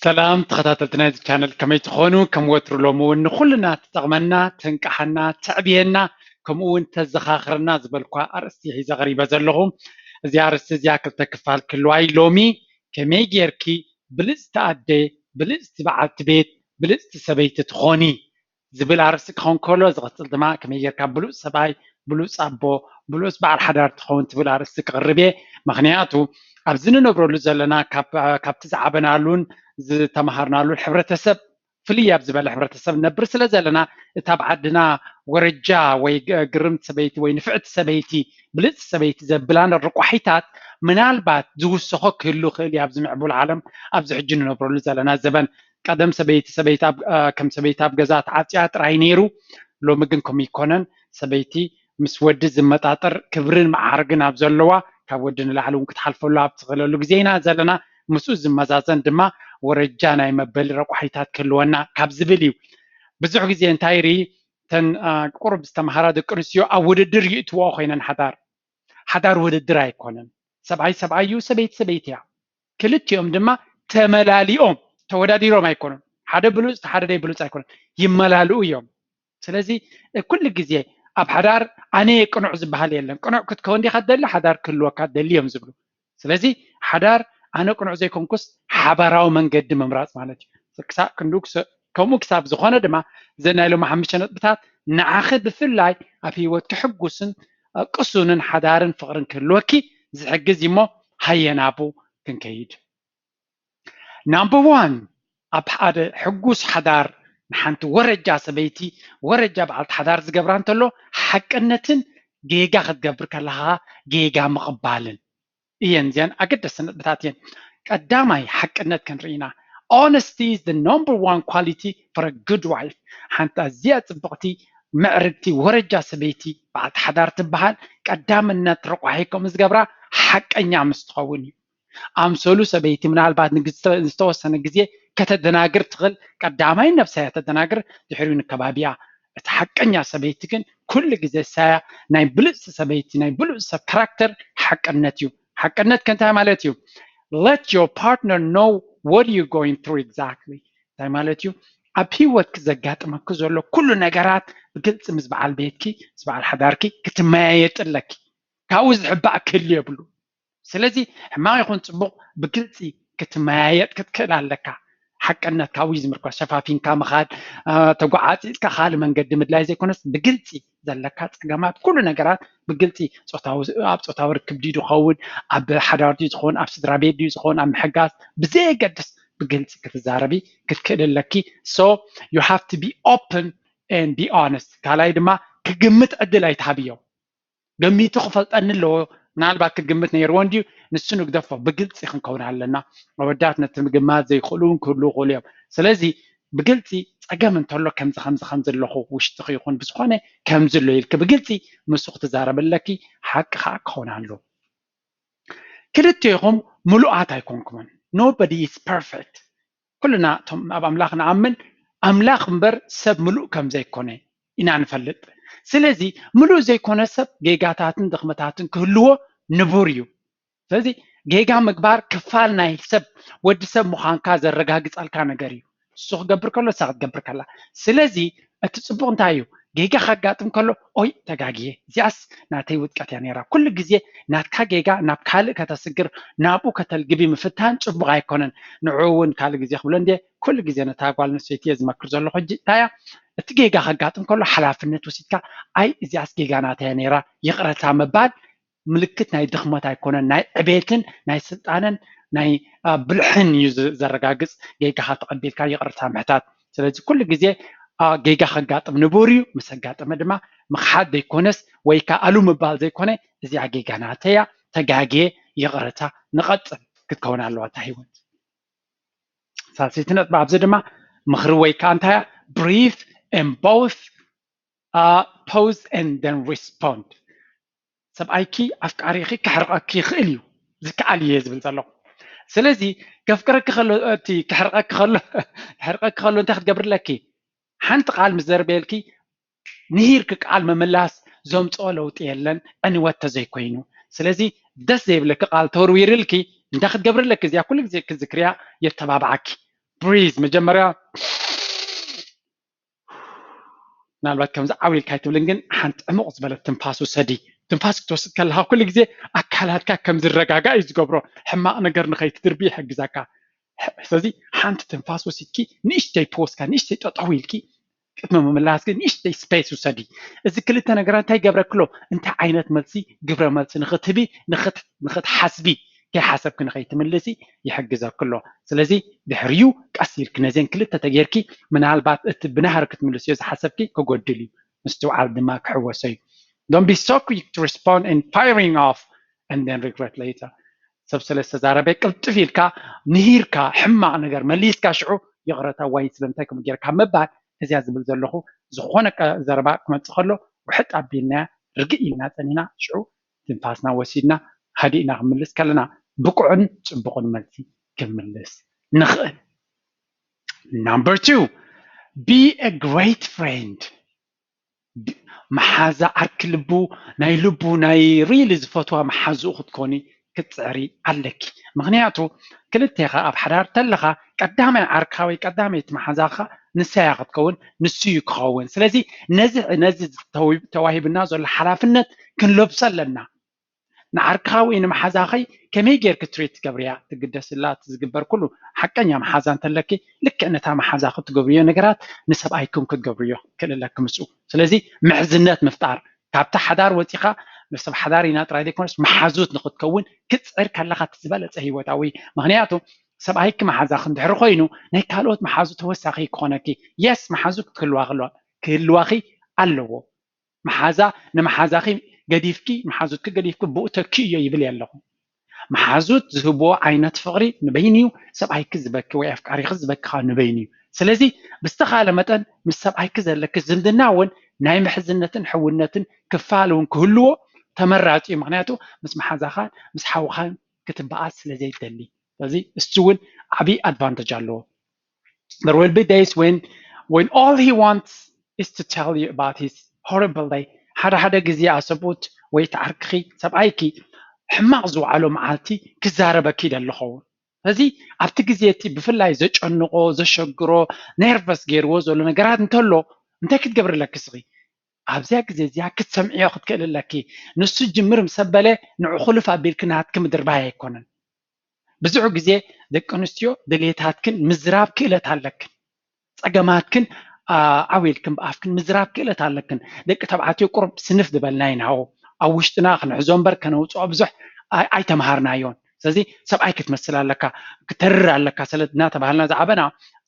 ሰላም ተኸታተልቲ ናይዚ ቻነል፣ ከመይ ትኾኑ? ከም ወትሩ ሎሚ እውን ንኹልና ትጠቕመና፣ ተንቃሓና፣ ተዕብየና፣ ከምኡ እውን ተዘኻኽረና ዝበልኳ ኣርእስቲ ሒዘ ቀሪበ ዘለኹ። እዚኣ ኣርእስቲ እዚኣ ክልተ ክፋል ክህልዋ እዩ። ሎሚ ከመይ ጌርኪ ብልጽቲ ኣደ፣ ብልጽቲ በዓልቲ ቤት፣ ብልጽቲ ሰበይቲ ትኾኒ ዝብል ኣርእስቲ ክኸውን ከሎ፣ ዝቐጽል ድማ ከመይ ጌርካ ብሉጽ ሰብኣይ፣ ብሉጽ ኣቦ፣ ብሉጽ በዓል ሓዳር ትኸውን ትብል ኣርእስቲ ክቕርብ እየ። ምኽንያቱ ኣብዚ ንነብረሉ ዘለና ካብ፣ ካብቲ ዝዓበናሉን ዝተምሃርናሉን ሕብረተሰብ ፍልይ ኣብ ዝበለ ሕብረተሰብ ንነብር ስለ ዘለና፣ እታ ኣብ ዓድና ወረጃ ወይ ግ-፣ ግርምቲ ሰበይቲ ወይ ንፍዕቲ ሰበይቲ፣ ብልጽቲ ሰበይቲ ዘብላን ርቋሒታት ምናልባት ዝውሰኾ ክህሉ ይኽእል እዩ ኣብዚ ምዕቡል ዓለም፣ ኣብዚ ሕጂ ንነብረሉ ዘለና ዘበን። ቀደም ሰበይቲ፣ ሰበይቲ ኣብ፣ እ፣ ከም ሰበይቲ ኣብ ገዛ ተዓጽያ ጥራይ ነይሩ። ሎሚ ግን ከምኡ ኣይኮነን። ሰበይቲ ምስ ወዲ ዝመጣጠር ክብርን መዓርግን ኣብ ዘለዋ፣ ካብ ወዲ ንላዕሊ እውን ክትሓልፈሉ ኣብ ትኽእለሉ ግዜ ኢና ዘለና። ምስኡ ዝመዛዘን ድማ ወረጃ ናይ መበሊ ረቋሒታት ክህልወና ካብ ዝብል እዩ። ብዙሕ ግዜ እንታይ ይርኢ፣ እተን፣ እ፣ ቁሩብ ዝተምሃራ ደቂ ኣንስትዮ ኣብ ውድድር ይእትዎ ኮይነን ሓዳር። ሓዳር ውድድር ኣይኮነን። ሰብኣይ ሰብኣይ እዩ፣ ሰበይቲ ሰበይቲ እያ። ክልቲኦም ድማ ተመላሊኦም፣ ተወዳዲሮም ኣይኮኑን። ሓደ ብሉጽ፣ ሓደ ደይ ብሉጽ ኣይኮኑን። ይመላልኡ እዮም። ስለዚ፣ እ፣ ኩሉ ግዜ ኣብ ሓዳር ኣነ ቅኑዕ ዝበሃል የለን። ቅኑዕ ክትከውን ዲኻ ትደሊ፣ ሓዳር ክህልወካ ትደሊ እዮም ዝብሉ። ስለዚ ሓዳር ኣነ ቅኑዕ ዘይኮንኩስ ሓባራዊ መንገዲ ምምራጽ ማለት እዩ። ክሳብ ክንዱ ክሰ-፣ ከምኡ ክሳብ ዝኾነ ድማ፣ እዘን ናይ ሎሚ ሓሙሽተ ነጥብታት ንዓኺ ብፍላይ ኣብ ህይወትኪ ሕጉስን፣ እ፣ ቅሱንን ሓዳርን ፍቕርን ክህልወኪ ዝሕግዝ እዩ። እሞ ሃየ ናብኡ ክንከይድ። ናምበር ዋን፣ ኣብ ሓደ ሕጉስ ሓዳር ንሓንቲ ወረጃ ሰበይቲ፣ ወረጃ በዓልቲ ሓዳር ዝገብራ እንተሎ፣ ሓቅነትን ጌጋ ክትገብር ከለኻ ጌጋ ምቕባልን እየን። እዚኣን ኣገደስቲ ነጥብታት እየን። ቀዳማይ ሓቅነት ክንርኢ ኢና። Honesty is the number one quality for a good wife. ሓንቲ ኣዝያ ጽብቕቲ፣ ምዕርግቲ፣ ወረጃ ሰበይቲ፣ በዓልቲ ሓዳር ትበሃል፣ ቀዳምነት ረቋሒ ከምኡ ዝገብራ ሓቀኛ ምስ ትኸውን እዩ። ኣምሰሉ ሰበይቲ ምናልባት ንግዝተ-፣ ዝተወሰነ ግዜ ከተደናግር ትኽእል። ቀዳማይ ነብሳ እያ ተደናግር፣ ድሕሪኡ ንከባቢያ። እቲ ሓቀኛ ሰበይቲ ግን ኩሉ ግዜ እሳያ ናይ ብልጽቲ ሰበይቲ፣ ናይ ብሉጽ ሰብ ካራክተር ሓቅነት እዩ። ሓቅነት ከ እንታይ ማለት እዩ? Let your partner know what you going through exactly. እንታይ ማለት እዩ? ኣብ ህይወትኪ ዘጋጥመኪ ዘሎ ኩሉ ነገራት ብግልጺ ምስ በዓል ቤትኪ፣ ምስ በዓል ሓዳርኪ ክትመያየጢ ኣለኪ። ካብኡ ዝሕባእ ክህሉ የብሉ። ስለዚ ሕማቕ ይኹን ጽቡቕ ብግልጺ ክትመያየጥ ክትክእል ኣለካ። ሓቅነት ካብኡ እዩ ዝምርኮስ። ሸፋፊንካ ምኻድ፣ እ፣ ተጓዓጺጽካ ካልእ መንገዲ ምድላይ ዘይኮነስ፣ ብግልጺ ዘለካ ጸገማት፣ ኩሉ ነገራት ብግልጺ፣ ጾታዊ፣ ኣብ ጾታዊ ርክብ ድዩ ዝኸውን፣ ኣብ ሓዳር ድዩ ዝኸውን፣ ኣብ ስድራ ቤት ድዩ ዝኸውን፣ ኣብ ምሕጋዝ ብዘየገድስ ብግልጺ ክትዛረቢ ክትክእል ኣለኪ። So you have to be open and be honest። ካልኣይ ድማ ክግምት ዕድል ኣይትሃብዮ። ገሚቱ ክፈልጠኒ ኣለዎ፣ ምናልባት ክግምት ነይርዎ እንድዩ፣ ንሱ ንግደፎ። ብግልጺ ክንከውን ኣለና። ኣወዳት ነቲ ምግማት ዘይክእሉ እውን ክህልዉ ይኽእሉ እዮም። ስለዚ ብግልጺ ጸገም እንተሎ ከምዚ፣ ከምዚ፣ ከምዚ ኣለኹ፣ ውሽጥኺ ይኹን ብዝኾነ ከምዚ ኣሎ ኢልኪ ብግልጺ ምስኡ ክትዛረቢ ኣለኪ። ሓቂ ከኣ ክኸውን ኣለዎ። ክልቴኹም ምሉኣት ኣይኮንኩምን። Nobody is perfect። ኩልና እቶም ኣብ ኣምላኽ ንኣምን፣ ኣምላኽ እምበር ሰብ ምሉእ ከም ዘይኮነ ኢና ንፈልጥ። ስለዚ ምሉእ ዘይኮነ ሰብ ጌጋታትን ድኽመታትን ክህልዎ ንቡር እዩ። ስለዚ ጌጋ ምግባር ክፋል ናይ ሰብ፣ ወዲ ሰብ ምዃንካ ዘረጋግጸልካ ነገር እዩ። እሱ ክገብር ከሎ፣ እሳ ክትገብር ከላ። ስለዚ እቲ ጽቡቕ እንታይ እዩ? ጌጋ ከጋጥም ከሎ፣ ኦይ ተጋግየ፣ እዚኣስ ናተይ ውድቀት እያ ነይራ። ኩሉ ግዜ ናትካ ጌጋ ናብ ካልእ ከተስግር፣ ናብኡ ከተልግቢ ምፍታን ጽቡቕ ኣይኮነን። ንዕኡ እውን ካልእ ግዜ ክብሎ እንድየ፣ ኩሉ ግዜ ነታ ጓል ኣንስተይቲ እየ ዝመክር ዘለኹ። ሕጂ እንታይ እያ? እቲ ጌጋ ከጋጥም ከሎ ሓላፍነት ወሲድካ፣ ኣይ እዚኣስ ጌጋ ናተይ እያ ነይራ፣ ይቕረታ ምባል ምልክት ናይ ድኽመት ኣይኮነን፣ ናይ ዕቤትን ናይ ስልጣንን ናይ፣ አ፣ ብልሕን እዩ ዝ-፣ ዘረጋግጽ። ጌጋኻ ተቐቢልካ ይቕርታ ምሕታት። ስለዚ ኩሉ ግዜ፣ አ፣ ጌጋ ከጋጥም ንቡር እዩ። ምስ ኣጋጠመ ድማ ምኽሓድ ዘይኮነስ ወይ ከኣ ኣሉ ምባል ዘይኮነ፣ እዚኣ ጌጋ ናተይ እያ፣ ተጋግየ፣ ይቕርታ፣ ንቐጽል ክትከውን ኣለዋ እታ ህይወት። ሳልሰይቲ ነጥቢ ኣብዚ ድማ ምኽሪ ወይ ከኣ እንታይ እያ? Breathe and both፣ አ፣ pause and then respond። ሰብኣይኪ ኣፍቃሪኺ ከሕርቐኪ ይኽእል እዩ፣ ዝከኣል እየ ዝብል ዘለኹ። ስለዚ ከፍቅረኪ ከሎ፣ እቲ ከሕርቐኪ ከሎ፣ ከሕርቐኪ ከሎ እንታይ ክትገብሪ ኣለኪ? ሓንቲ ቃል ምስ ዘርበየልኪ ንሂርኪ ቃል ምምላስ ዘምጽኦ ለውጢ የለን፣ ዕንወት ተዘይኮይኑ። ስለዚ ደስ ዘይብለኪ ቃል ተወርዊርልኪ እንታይ ክትገብሪ ኣለኪ? እዚኣ ኩሉ ግዜ ክዝክርያ የተባብዓኪ። breathe መጀመርያ ምናልባት ከምዚ ዓው ኢልካ ኣይትብልን፣ ግን ሓንቲ ዕሙቕ ዝበለት ትንፋስ ውሰዲ። ትንፋስ ክትወስድ ከለኻ ኩሉ ግዜ ኣካላትካ ከም ዝረጋጋእ እዩ ዝገብሮ። ሕማቕ ነገር ንኸይትድርቢ ይሕግዘካ። ስለዚ ሓንቲ ትንፋስ ወሲድኪ ንእሽተይ ፖስካ ንእሽተይ ጠጠው ኢልኪ ቅድሚ ምምላስ ግን ንእሽተይ ስፔስ ውሰዲ። እዚ ክልተ ነገራት እንታይ ይገብረክሎ? እንታይ ዓይነት መልሲ ግብረ መልሲ ንኽትህቢ ንኽትሓስቢ ከይሓሰብኪ ንኸይትምልሲ ይሕግዘክሎ። ስለዚ ድሕሪኡ ቀስ ኢልኪ ነዚን ክልተ ተጌርኪ ምናልባት እቲ ብናህሪ ክትምልስዮ ዝሓሰብኪ ክጎድል እዩ። ምስትውዓል ድማ ክሕወሶ እዩ። Don't be so quick to respond and firing off and then regret later። ሰብ ስለ ዝተዛረበ ቅልጥፍ ኢልካ ንሂርካ ሕማቕ ነገር መሊስካ ሽዑ ይቕረታ ወይ ስለምንታይ ከምኡ ጌርካ ምባል እዚያ ዝብል ዘለኹ ዝኾነ ዘረባ ክመፅእ ከሎ ውሕጥ ኣቢልናያ ርግእ ኢልና ፀኒና ሽዑ ትንፋስና ወሲድና ሃዲእና ክምልስ ከለና ብቁዕን ፅቡቕን መልሲ ክምልስ ንኽእል። Number two, be a great friend. መሓዛ ዓርኪ ልቡ ናይ ልቡ ናይ really ዝፈትዋ መሓዝኡ ክትኮኒ ክትፅዕሪ ኣለኪ። ምክንያቱ ክልቴኻ ኣብ ሓዳር ተለኻ ቀዳማይ ዓርካ ወይ ቀዳመይቲ መሓዛኻ ንሳያ ክትከውን ንሱ እዩ ክኸውን። ስለዚ ነዚ ነዚ ተዋሂብና ዘሎ ሓላፍነት ክንለብሶ ኣለና። ንዓርካ ወይ ንመሓዛኸይ ከመይ ጌርክ ትሪት ትገብርያ ትግደስላ። እቲ ዝግበር ኩሉ ሓቀኛ መሓዛ እንተለኪ ልክዕ ነታ መሓዛኺ ትገብርዮ ነገራት ንሰብኣይኩም ክትገብርዮ ክልለኪ ምስኡ። ስለዚ ምሕዝነት ምፍጣር ካብቲ ሓዳር ወፂኻ ንሰብ ሓዳር ኢና ጥራይ ዘይኮነስ መሓዙት ንክትከውን ክትፅዕር ከለኻ እቲ ዝበለፀ ህይወታዊ። ምክንያቱ ሰብኣይኪ መሓዛኺ እንድሕሪ ኮይኑ ናይ ካልኦት መሓዙ ተወሳኺ ክኾነኪ። የስ መሓዙ ክትህልዋ ክህልዋኺ ኣለዎ። መሓዛ ንመሓዛኺ ገዲፍኪ መሓዙትኪ ገዲፍኪ ብኡ ተኪእዮ ይብል የለኹ። መሓዙት ዝህብዎ ዓይነት ፍቕሪ ንበይኑ እዩ። ሰብኣይኪ ዝበኪ ወይ ኣፍቃሪኺ ዝበኪ ከዓ ንበይኑ እዩ። ስለዚ ብዝተኻለ መጠን ምስ ሰብኣይኪ ዘለኪ ዝምድና እውን ናይ ምሕዝነትን ሕውነትን ክፋል እውን ክህልዎ ተመራፂ እዩ። ምክንያቱ ምስ መሓዛኻን ምስ ሓውኻን ክትበኣስ ስለ ዘይደሊ ስለዚ እሱ እውን ዓብዪ ኣድቫንተጅ ኣለዎ። There will be days when when all he wants is to tell you about his horrible day. ሓደ ሓደ ግዜ ኣሰብኡት ወይ ተዓርክኺ ሰብኣይኪ ሕማቕ ዝወዓሎ መዓልቲ ክዛረበኪ ይደሊ ኸውን። ስለዚ ኣብቲ ግዜ እቲ ብፍላይ ዘጨንቆ ዘሸግሮ ነርቨስ ገይርዎ ዘሎ ነገራት እንተሎ እንታይ ክትገብርለኪ ስኺ ኣብዚያ ግዜ እዚኣ ክትሰምዕዮ ክትክእል ኣለኪ። ንሱ ጅምር ምስ ኣበለ ንዑ ክልፍ ኣቢልኪ ናትኪ ምድርባይ ኣይኮነን። ብዙሕ ግዜ ደቂ ኣንስትዮ ድሌታትክን ምዝራብ ክእለት ኣለክን። ፀገማትክን ዓው ኢልክን ብኣፍክን ምዝራብ ክእለት ኣለክን። ደቂ ተባዕትዮ ቁሩብ ስንፍ ዝበልና ኢና። ኣብ ውሽጥና ክንሕዞ እምበር ከነውፅኦ ብዙሕ ኣይተምሃርናዮን። ስለዚ ሰብኣይ ክትመስል ኣለካ፣ ክተርር ኣለካ ስለ እናተባሃልና ዝዓበና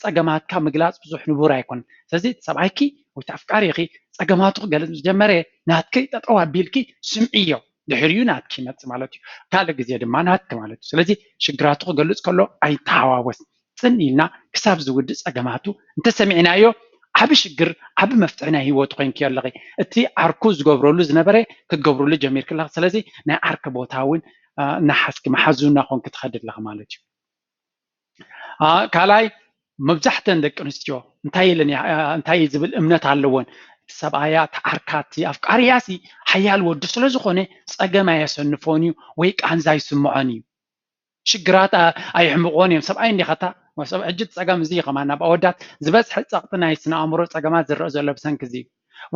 ፀገማትካ ምግላፅ ብዙሕ ንቡር ኣይኮነን። ስለዚ ሰብኣይኪ ወይ ኣፍቃሪኺ ፀገማቱ ክገልፅ ምስ ጀመረ ናትኪ ጠጠው ኣቢልኪ ስምዕዮ። ድሕሪኡ ናትኪ ይመፅእ ማለት እዩ። ካልእ ግዜ ድማ ናትኪ ማለት እዩ። ስለዚ ሽግራቱ ክገልፅ ከሎ ኣይተሓዋወስ። ፅን ኢልና ክሳብ ዝውድእ ፀገማቱ እንተሰሚዕናዮ ዓቢ ሽግር ዓቢ መፍትሒ ናይ ህይወቱ ኮይንክዮ ኣለኺ። እቲ ዓርኩ ዝገብረሉ ዝነበረ ክትገብርሉ ጀሚርኪ ኣለኺ። ስለዚ ናይ ዓርኪ ቦታ እውን እናሓዝኪ መሓዙ እናኾንኪ ትኸዲ ኣለኺ ማለት እዩ። ካልኣይ መብዛሕተን ደቂ ኣንስትዮ እንታይ ኢለን እንታይ ዝብል እምነት ኣለወን ሰብኣያ ተዓርካቲ ኣፍቃርያሲ ሓያል ወዲ ስለ ዝኾነ ፀገም ኣየሰንፎን እዩ ወይ ቃንዛ ይስምዖን እዩ። ሽግራት ኣየሕምቕዎን እዮም። ሰብኣይ እንዲኻታ ሰብ ሕጂ ፀገም እዚ ከማን ናብ ኣወዳት ዝበዝሐ ፀቕጢ ናይ ስነ ኣእምሮ ፀገማት ዝረአ ዘሎ ብሰንኪ እዚ እዩ።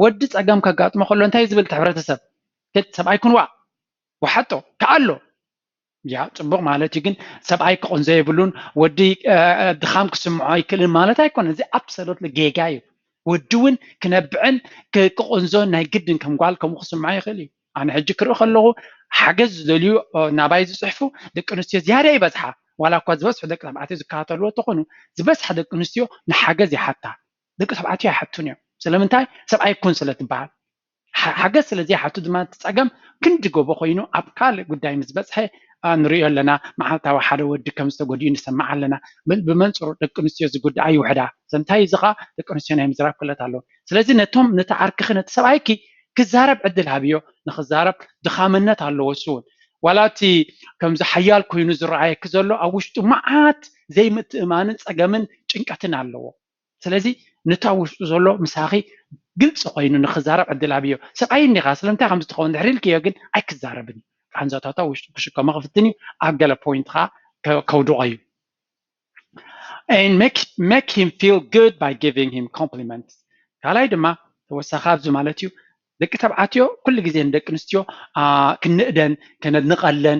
ወዲ ፀገም ከጋጥሞ ከሎ እንታይ ዝብል እቲ ሕብረተሰብ ሰብኣይ ክንዋ ወሓጦ ከኣሎ ያ ፅቡቕ ማለት እዩ። ግን ሰብኣይ ክቕንዞ የብሉን። ወዲ ድኻም ክስምዖ ኣይክእልን ማለት ኣይኮነን። እዚ ኣብሰሎት ጌጋ እዩ። ወዲ እውን ክነብዕን ክቕንዞን ናይ ግድን ከም ጓል ከምኡ ክስምዖ ይኽእል እዩ። ኣነ ሕጂ ክርኢ ከለኹ ሓገዝ ዝደልዩ ናባይ ዝፅሕፉ ደቂ ኣንስትዮ ዝያዳ ይበዝሓ። ዋላ እኳ ዝበዝሑ ደቂ ተባዕትዮ ዝከታተልዎ እንተኾኑ ዝበዝሓ ደቂ ኣንስትዮ ንሓገዝ ይሓታ። ደቂ ተባዕትዮ ኣይሓቱን እዮም። ስለምንታይ? ሰብኣይ ኩን ስለ ትበሃል። ሓገዝ ስለ ዘይሓቱ ድማ እቲ ፀገም ክንዲ ጎቦ ኮይኑ ኣብ ካልእ ጉዳይ ምስ በፅሐ ንሪኦ ኣለና። መዓልታዊ ሓደ ወዲ ከም ዝተጎድኡ ንሰምዕ ኣለና። ብመንፅሩ ደቂ ኣንስትዮ ዝጉድኣ ይውሕዳ። ዘምታይ እዚ ከዓ ደቂ ኣንስትዮ ናይ ምዝራብ ክእለት ኣለዎ። ስለዚ ነቶም ነቲ ዓርክኺ ነቲ ሰብኣይኪ ክዛረብ ዕድል ሃብዮ። ንክዛረብ ድኻምነት ኣለዎ። እሱ እውን ዋላ እቲ ከምዚ ሓያል ኮይኑ ዝረኣየኪ ዘሎ ኣብ ውሽጡ መዓት ዘይምትእማንን ፀገምን ጭንቀትን ኣለዎ። ስለዚ ነታ ውሽጡ ዘሎ ምሳኺ ግልፂ ኮይኑ ንክዛረብ ዕድል ኣብዮ። ሰብኣይ እንዲኻ ስለምንታይ ከምዚ ትኸውን ድሕሪ ኢልክዮ ግን ኣይክዛረብን እዩ። ቃንዛታታ ውሽጡ ክሽከሞ ክፍትን እዩ። ኣብ ገለ ፖይንት ከዓ ከውድቆ እዩ። and make, make him feel good by giving him compliments. ካልኣይ ድማ ተወሳኺ ኣብዚ ማለት እዩ፣ ደቂ ተባዕትዮ ኩሉ ግዜ ንደቂ ኣንስትዮ ክንእደን ከነድንቐለን፣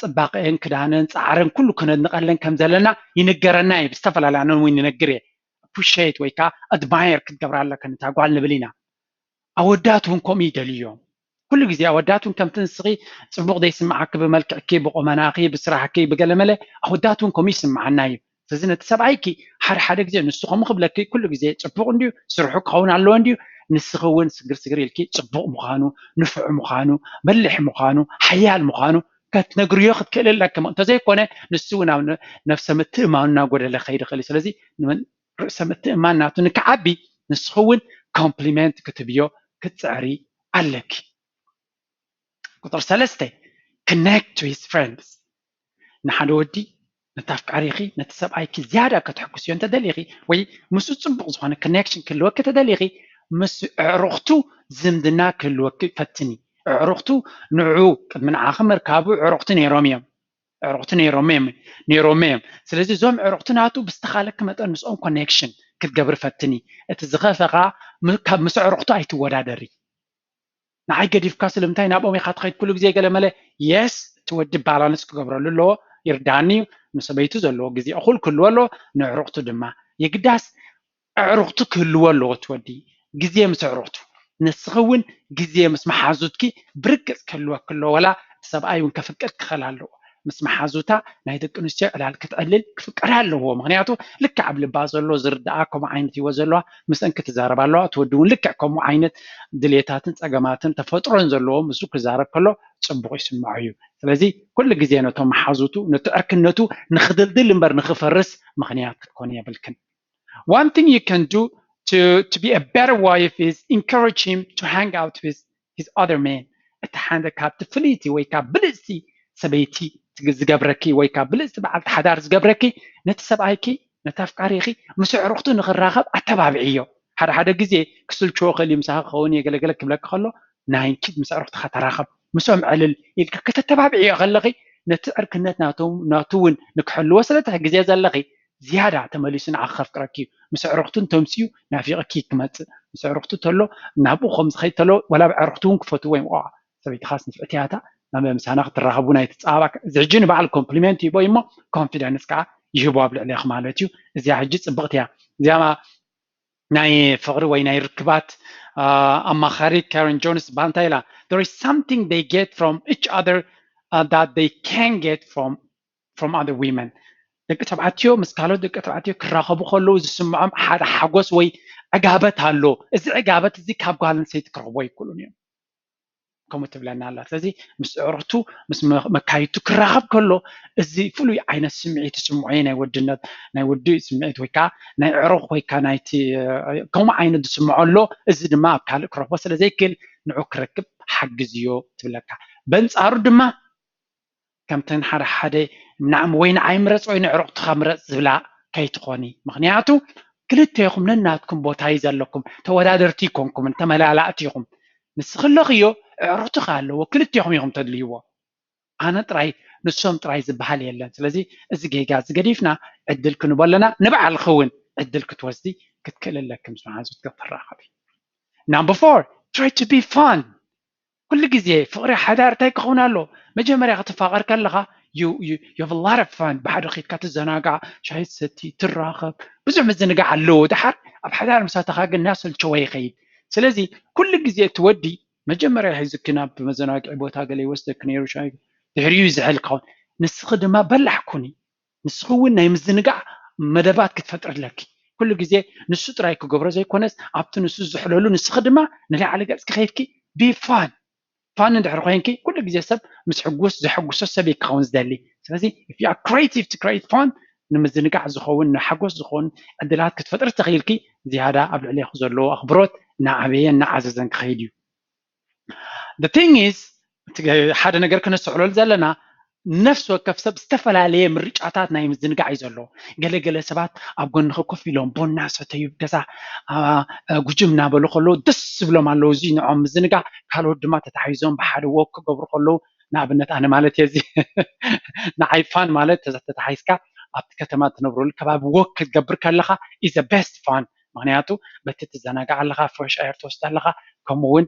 ጽባቐአን፣ ክዳነን፣ ጻዕረን ኩሉ ከነድንቐለን ከም ዘለና ይንገረና እዩ። ብዝተፈላለየ ኣነ እውን ይነግር እየ። Appreciate ወይ ከዓ admire ክትገብራ ኣለካ ነታ ጓል ንብል ኢና። ኣወዳት እውን ከምኡ ይደልዩ እዮም። ኩሉ ግዜ ኣወዳት እውን ከምቲ ንስኺ ጽቡቕ ዘይስምዓኪ ብመልክዕኪ፣ ብቑመናኺ፣ ብስራሕኪ፣ ብገለመለ ኣወዳት እውን ከምኡ ይስምዓና እዩ። ስለዚ ነቲ ሰብኣይኪ ሓደ ሓደ ግዜ ንሱ ከምኡ ክብለኪ ኩሉ ግዜ ጽቡቕ እንድዩ፣ ስርሑ ክኸውን ኣለዎ እንድዩ፣ ንስኺ እውን ስግር ስግር ኢልኪ ጽቡቕ ምዃኑ፣ ንፉዕ ምዃኑ፣ በሊሕ ምዃኑ፣ ሓያል ምዃኑ ክትነግርዮ ክትክእል ኣለኪ። እንተዘይኮነ ንሱ እውን ኣብ ነፍሰ ምትእማኑ እናጎደለ ክኸይድ ይኽእል እዩ። ስለዚ ርእሰ ምትእማን ናቱ ንክዓቢ ንስኺ እውን ኮምፕሊመንት ክትብዮ ክትፅዕሪ ኣለኪ። ቁፅሪ ሰለስተ፣ connect to his friends። ንሓደ ወዲ፣ ነታ ኣፍቃሪኺ፣ ነቲ ሰብኣይኪ ዝያዳ ከተሕጉስዮ እንተደሊኺ ወይ ምስኡ ፅቡቕ ዝኾነ ኮኔክሽን ክህልወኪ ተደሊኺ፣ ምስ ኣዕሩኽቱ ዝምድና ክህልወኪ ፈትኒ። ኣዕሩኽቱ ንዑ ቅድሚ ንዓኺ ምርካቡ ኣዕሩኽቲ ነይሮም እዮም። ኣዕሩኽቲ ነይሮም እዮም ነይሮም እዮም። ስለዚ እዞም ኣዕሩኽቲ ናቱ ብዝተኻለኪ መጠን ምስኦም ኮኔክሽን ክትገብሪ ፈትኒ። እቲ ዝኸፈኻ ካብ ምስ ኣዕሩኽቱ ኣይትወዳደሪ። ንዓይ ገዲፍካ ስለምንታይ ናብኦም ኢኻ ትኸይድ? ኩሉ ግዜ ገለ መለ የስ እቲ ወዲ ባላንስ ክገብረሉ ኣለዎ። ይርዳኒ እዩ። ንሰበይቱ ዘለዎ ግዜ እኹል ክህልዎ ኣለዎ። ንኣዕሩኽቱ ድማ የግዳስ ኣዕሩኽቱ ክህልዎ ኣለዎ እቲ ወዲ። ግዜ ምስ ኣዕሩኽቱ ንስኺ እውን ግዜ ምስ መሓዙትኪ ብርግፅ ክህልወኪ ኣለዎ። ወላ እቲ ሰብኣይ እውን ከፍቅድ ክኽእል ኣለዎ። ምስ መሓዙታ ናይ ደቂ ኣንስትዮ ዕላል ክትዕልል ክፍቀዳ ኣለዎ። ምክንያቱ ልክዕ ኣብ ልባ ዘሎ ዝርድኣ ከምኡ ዓይነት ህይወት ዘለዋ ምስአን ክትዛረብ ኣለዋ። እቲ ወዲ እውን ልክዕ ከምኡ ዓይነት ድሌታትን ፀገማትን ተፈጥሮን ዘለዎ ምስኡ ክዛረብ ከሎ ፅቡቕ ይስምዖ እዩ። ስለዚ ኩሉ ግዜ ነቶም መሓዙቱ ነቲ ዕርክነቱ ንክድልድል እምበር ንክፈርስ ምክንያት ክትኮኒ የብልክን። One thing you can do to, to be a better wife is encourage him to hang out with his other men. እቲ ሓደ ካብቲ ፍልይቲ ወይ ካብ ብልፅቲ ሰበይቲ ዝገብረኪ ወይ ካብ ብልፅቲ በዓልቲ ሓዳር ዝገብረኪ ነቲ ሰብኣይኪ ነቲ ኣፍቃሪኺ ምስ ኣዕሩኽቱ ንክራኸብ ኣተባብዕዮ። ሓደ ሓደ ግዜ ክስልችዎ ክእል እዩ፣ ምሳኺ ክኸውን እየ ገለገለ ክብለኪ ከሎ ናይ ኪድ ምስ ኣዕሩኽትኻ ተራኸብ፣ ምስኦም ዕልል ኢልካ ከተተባብዕዮ ከለኺ ነቲ ዕርክነት ናቱ እውን ንክሕልዎ ስለ ትሕግዝዮ ዘለኺ ዝያዳ ተመሊሱ ንዓኺ ከፍቅረኪ እዩ። ምስ ኣዕሩኽቱ እንተምፅኡ ናፊቕኪ ክመፅእ፣ ምስ ኣዕሩኽቱ ተሎ ናብኡ ከም ዝኸይድ ተሎ ዋላ ኣብ ኣዕሩኽቱ እውን ክፈትዎ እዮም። ዋ ሰበይትኻስ ንፍዕቲ እያ እታ ናብ ምሳና ክትራኸቡ ናይ ትፃባባ። እዚ ሕጂ ንባዕሉ ኮምፕሊመንት ይቦ እሞ ኮንፊደንስ ከዓ ይህቦ ኣብ ልዕሌኺ ማለት እዩ። እዚኣ ሕጂ ፅብቕቲ እያ። እዚኣ ናይ ፍቕሪ ወይ ናይ ርክባት ኣማኻሪት ካረን ጆንስ ባንታ ኢላ፣ there is something they get from each other that they can't get from from other women። ደቂ ተባዕትዮ ምስ ካልኦት ደቂ ተባዕትዮ ክራኸቡ ከለዉ ዝስምዖም ሓደ ሓጎስ ወይ ዕጋበት ኣሎ። እዚ ዕጋበት እዚ ካብ ጓል ኣንስተይቲ ክረኽቦ ኣይክእሉን እዮም። ከምኡ ትብለና ኣላ። ስለዚ ምስ ኣዕሩኽቱ ምስ መካይቱ ክራኸብ ከሎ እዚ ፍሉይ ዓይነት ስምዒት ይስምዖ እዩ። ናይ ወድነት ናይ ወዲ ስምዒት ወይ ከዓ ናይ ኣዕሩኽ ወይ ከዓ ናይቲ ከምኡ ዓይነት ዝስምዖ ኣሎ። እዚ ድማ ኣብ ካልእ ክረኽቦ ስለ ዘይክእል ንዑ ክረክብ ሓግዝዮ ትብለካ። በንፃሩ ድማ ከምተን ሓደ ሓደ ንዓም ወይ ንዓይ ምረፅ ወይ ንዕሩቕትኻ ምረፅ ዝብላ ከይትኾኒ። ምኽንያቱ ክልቴኹም ነናትኩም ቦታ እዩ ዘለኩም። ተወዳደርቲ ይኮንኩምን ተመላላእቲ ኢኹም። ንስኺ ኣለኽዮ፣ ኣዕሩኽትኻ ኣለዎ፣ ክልቴኹም ኢኹም ተድልይዎ። ኣነ ጥራይ ንሶም ጥራይ ዝበሃል የለን። ስለዚ እዚ ጌጋ እዚ ገዲፍና ዕድል ክንቦ ኣለና። ንባዕልኺ እውን ዕድል ክትወስዲ ክትክእል ኣለኪ ምስ መሓዙት ክትራኸቢ። Number four, try to be fun. ኩሉ ግዜ ፍቕሪ ሓዳር እንታይ ክኸውን ኣለዎ? መጀመርያ ክትፋቐር ከለኻ you, you, you have a lot of fun። ብሓደ ኺድካ ትዘናጋዕ፣ ሻሂ ትሰቲ፣ ትራኸብ፣ ብዙሕ ምዝንጋዕ ኣለዎ። ድሓር ኣብ ሓዳር ምስ ኣተኻ ግን እናሰልቸወ ይኸይድ። ስለዚ ኩሉ ግዜ እቲ ወዲ መጀመርያ ሒዙኪ ናብ መዘናግዒ ቦታ ገለ ይወስደኪ ነይሩ፣ ሻሂ ድሕሪኡ ይዝሕል ክኸውን። ንስኺ ድማ በላሕ ኩኒ። ንስኺ እውን ናይ ምዝንጋዕ መደባት ክትፈጥሪ ኣለኪ። ኩሉ ግዜ ንሱ ጥራይ ክገብሮ ዘይኮነስ ኣብቲ ንሱ ዝዝሕለሉ ንስኺ ድማ ንላዕሊ ገፅኪ ከይድኪ be fun። ፋን እንድሕር ኮይንኪ ኩሉ ግዜ ሰብ ምስ ሕጉስ ዘሐጉሶ ሰብ እዩ ክኸውን ዝደሊ። ስለዚ if you are creative to create fun ንምዝንጋዕ ዝኸውን ንሓጎስ ዝኸውን ዕድላት ክትፈጥሪ ተኽኢልኪ ዝያዳ ኣብ ልዕሌኺ ዘለዎ ኣኽብሮት እናዓበየ እናዓዘዘን ክኸይድ እዩ። The thing is ሓደ ነገር ክነስተውዕለሉ ዘለና ነፍሲ ወከፍ ሰብ ዝተፈላለየ ምርጫታት ናይ ምዝንጋዕ እዩ ዘለዎ። ገለገለ ሰባት ኣብ ጎንኺ ኮፍ ኢሎም ቡና ሰተዩ ገዛ ጉጅም እናበሉ ከለዉ ደስ ዝብሎም ኣለዉ። እዚ ንዖም ምዝንጋዕ ካልኦት ድማ ተታሒዞም ብሓደ ወክ ክገብሩ ከለዉ ንኣብነት ኣነ ማለት እየ እዚ ንዓይ ፋን ማለት ተታሒዝካ ኣብቲ ከተማ ትነብረሉ ከባቢ ወክ ክትገብር ከለኻ is the best fun። ምክንያቱ በቲ ትዘናጋዕ ኣለኻ፣ ፍረሽ ኣየር ትወስድ ኣለኻ፣ ከምኡ እውን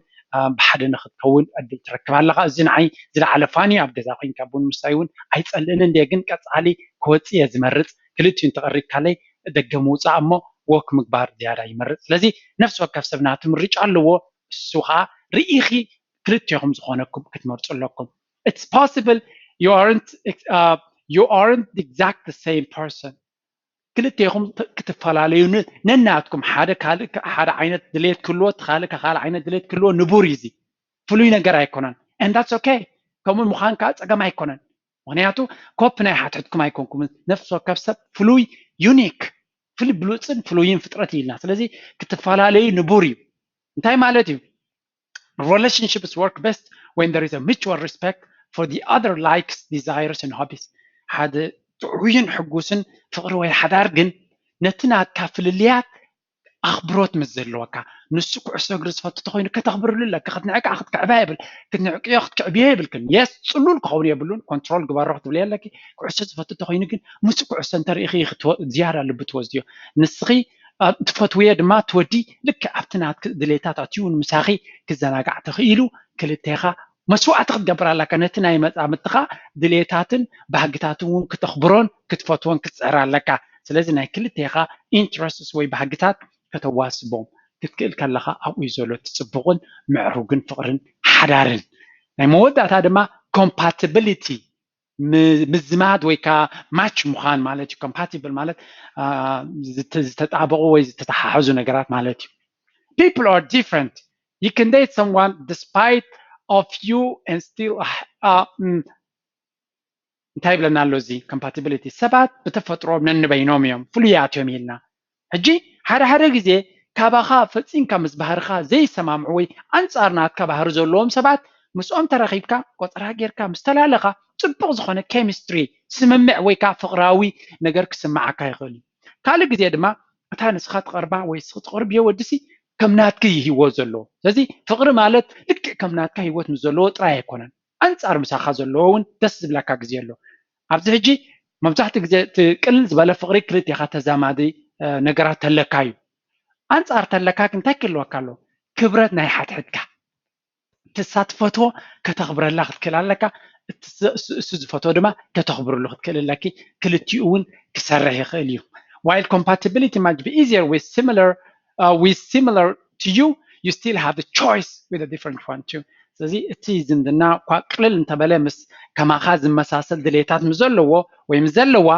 ብሓደ ንክትከውን ዕድል ትረክብ ኣለኻ። እዚ ንዓይ ዝለዓለ ፋን እዩ። ኣብ ገዛ ኮይንካ ቡን ምስታይ እውን ኣይፀልእን እንደ ግን ቀፃሊ ክወፅእ እየ ዝመርፅ። ክልቲኡ እንተቐሪብካለይ ደገ ምውፃእ እሞ ወክ ምግባር ዝያዳ ይመርፅ። ስለዚ ነፍሲ ወከፍ ሰብ ናቱ ምርጫ ኣለዎ። እሱ ከዓ ርኢኺ ክልቴኹም ዝኾነኩም ክትመርፁ ኣለኩም። It's possible you aren't uh, you aren't exact the same person። ክልቴኹም ክትፈላለዩ ነናትኩም ሓደ ካልእ ሓደ ዓይነት ድሌት ክህልዎ እቲ ካልእ ካልእ ዓይነት ድሌት ክህልዎ ንቡር እዩ። እዚ ፍሉይ ነገር ኣይኮነን። And that's okay። ከምኡ ምዃን ከዓ ፀገም ኣይኮነን። ምክንያቱ ኮፕ ናይ ሓትሕትኩም ኣይኮንኩም። ነፍሲ ወከፍ ሰብ ፍሉይ፣ ዩኒክ፣ ፍሉይ ብሉፅን ፍሉይን ፍጥረት እዩ ኢልና። ስለዚ ክትፈላለዩ ንቡር እዩ። እንታይ ማለት እዩ? Relationships work best when there is a mutual respect for the other likes, desires and hobbies። ሓደ ጥዑይን ሕጉስን ፍቕሪ ወይ ሓዳር ግን ነቲ ናትካ ፍልልያት ኣኽብሮት ምስ ዘለወካ፣ ንሱ ኩዕሶ እግሪ ዝፈቱ ተኮይኑ ከተኽብርሉ ኣለካ። ክትንዕቃ ክትክዕባ የብል ክትንዕቅዮ ክትክዕብዮ የብልክን። የስ ፅሉል ክኸውን የብሉን። ኮንትሮል ግበሮ ክትብል ኣለኪ። ኩዕሶ ዝፈቱ ተኮይኑ ግን ምስ ኩዕሶ እንተርኢኺ ዝያዳ ልቢ ትወስድዮ። ንስኺ ትፈትውዮ ድማ ትወዲ። ልክዕ ኣብቲ ናትኪ ድሌታት ኣትዩ ምሳኺ ክዘናጋዕ ተኽኢሉ ክልቴኻ መስዋዕቲ ክትገብር ኣለካ። ነቲ ናይ መፃምድትኻ ድሌታትን ባህግታትን እውን ክተኽብሮን ክትፈትዎን ክትፅዕር ኣለካ። ስለዚ ናይ ክልቴኻ ኢንትረስትስ ወይ ባህግታት ከተዋስቦም ክትክእል ከለኻ ኣብኡ እዩ ዘሎ እቲ ፅቡቕን ምዕሩግን ፍቕርን ሓዳርን። ናይ መወዳእታ ድማ ኮምፓቲቢሊቲ ምዝማድ ወይ ከዓ ማች ምዃን ማለት እዩ። ኮምፓቲብል ማለት ዝተጣበቑ ወይ ዝተተሓሓዙ ነገራት ማለት እዩ። People are different. You can date someone despite of you and still እንታይ ይብለና ኣሎ እዚ ኮምፓቲቢሊቲ? ሰባት ብተፈጥሮም ነንበይኖም እዮም ፍሉያት እዮም ኢልና። ሕጂ ሓደ ሓደ ግዜ ካባኻ ፈፂምካ ምስ ባህርኻ ዘይሰማምዑ ወይ ኣንፃር ናትካ ባህሪ ዘለዎም ሰባት ምስኦም ተራኺብካ ቆፀራ ጌርካ ምስ ተላለኻ ፅቡቕ ዝኾነ ኬሚስትሪ ስምምዕ ወይ ከዓ ፍቕራዊ ነገር ክስምዓካ ይኽእል እዩ። ካልእ ግዜ ድማ እታ ንስኻ ትቐርባ ወይ ንስኺ ትቐርብዮ ወዲሲ ከም ናትኪ እዩ ህይወት ዘለዎ። ስለዚ ፍቕሪ ማለት ልክዕ ከም ናትካ ህይወት ምስ ዘለዎ ጥራይ ኣይኮነን። ኣንፃር ምሳኻ ዘለዎ እውን ደስ ዝብለካ ግዜ ኣሎ። ኣብዚ ሕጂ መብዛሕትኡ ግዜ እቲ ቅልል ዝበለ ፍቕሪ ክልቴኻ ተዛማዲ ነገራት ተለካ እዩ። ኣንፃር ተለካ ግን እንታይ ክህልወካ ኣሎ? ክብረት ናይ ሓትሕትካ። እቲ ንሳ ትፈትዎ ከተኽብረላ ክትክእል ኣለካ። እሱ ዝፈትዎ ድማ ከተኽብርሉ ክትክእል ኣለኪ። ክልቲኡ እውን ክሰርሕ ይኽእል እዩ። While compatibility might be easier with similar uh, with similar to you, you still have the choice with a different one too. ስለዚ እቲ ዝምድና እኳ ቅልል እንተበለ ምስ ከማኻ ዝመሳሰል ድሌታት ምስ ዘለዎ ወይ ምስ ዘለዋ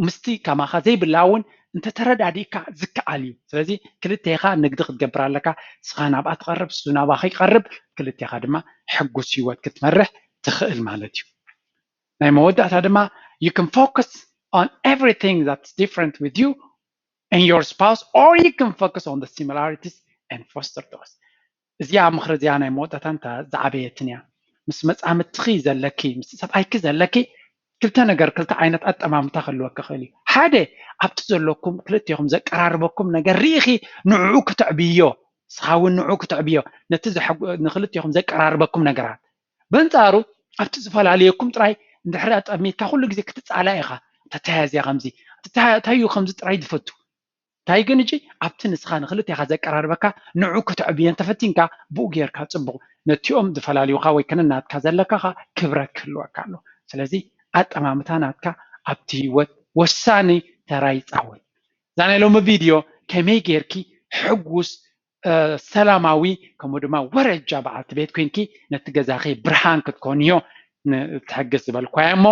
ምስቲ ከማኻ ዘይብላ እውን እንተተረዳዲእካ ዝከኣል እዩ። ስለዚ ክልቴኻ ንግዲ ክትገብር ኣለካ። ንስኻ ናብኣ ትቐርብ፣ እሱ ናባኺ ይቐርብ፣ ክልቴኻ ድማ ሕጉስ ህይወት ክትመርሕ ትኽእል ማለት እዩ። ናይ መወዳእታ ድማ you can focus on everything that's different with you and your spouse, or you can focus on the similarities and foster those. እዚኣ ምኽሪ እዚኣ ናይ መወዳእታ እንተ ዝዓበየትን እያ። ምስ መፃምድትኺ ዘለኪ ምስ ሰብኣይኪ ዘለኪ ክልተ ነገር ክልተ ዓይነት ኣጠማምታ ክህልወኪ ይኽእል እዩ። ሓደ ኣብቲ ዘለኩም ክልቴኹም ዘቀራርበኩም ነገር ርኢኺ ንዕኡ ክተዕብዮ፣ ንስኻ እውን ንዕኡ ክተዕብዮ፣ ነቲ ንክልቴኹም ዘቀራርበኩም ነገራት። በንፃሩ ኣብቲ ዝፈላለየኩም ጥራይ እንድሕር ኣጠሚትካ ኩሉ ግዜ ክትፃላእ ኢኻ። ተተያዝያ ከምዚ ተታዩ ከምዚ ጥራይ ዝፈቱ እንታይ ግን እጂ ኣብቲ ንስኻ ንክልቴኻ ዘቀራርበካ ንዑ ክተዕብዮ እንተፈቲንካ ብኡ ጌርካ ፅቡቕ ነቲኦም ዝፈላልዩኻ ወይ ከነናትካ ዘለካ ኸ ክብረት ክህልወካ ኣሎ። ስለዚ ኣጠማምታ ናትካ ኣብቲ ህይወት ወሳኒ ተራ ይፃወት። እዛ ናይ ሎሚ ቪድዮ ከመይ ጌርኪ ሕጉስ ሰላማዊ ከምኡ ድማ ወረጃ በዓልቲ ቤት ኮይንኪ ነቲ ገዛኺ ብርሃን ክትኮንዮ ትሕግዝ ዝበልኳያ እሞ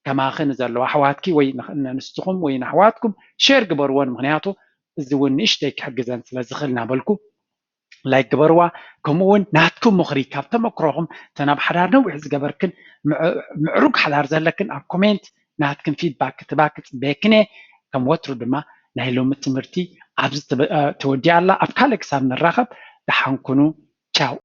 ከማኺ ንዘለዋ ኣሕዋትኪ ወይ ንስኹም ወይ ንኣሕዋትኩም ሼር ግበርዎን ምክንያቱ እዚ እውን ንእሽተይ ክሕግዘን ስለ ዝኽእል እናበልኩ ላይክ ግበርዋ። ከምኡ እውን ናትኩም ምኽሪ ካብ ተመክሮኹም እተን ኣብ ሓዳር ነዊሕ ዝገበርክን ምዕሩግ ሓዳር ዘለክን ኣብ ኮሜንት ናትክን ፊድባክ ክትባ ክፅበየክን እየ። ከም ወትሩ ድማ ናይ ሎሚ ትምህርቲ ኣብዚ ተወዲኣ ኣላ። ኣብ ካልእ ክሳብ ንራኸብ ደሓን ኩኑ። ቻው።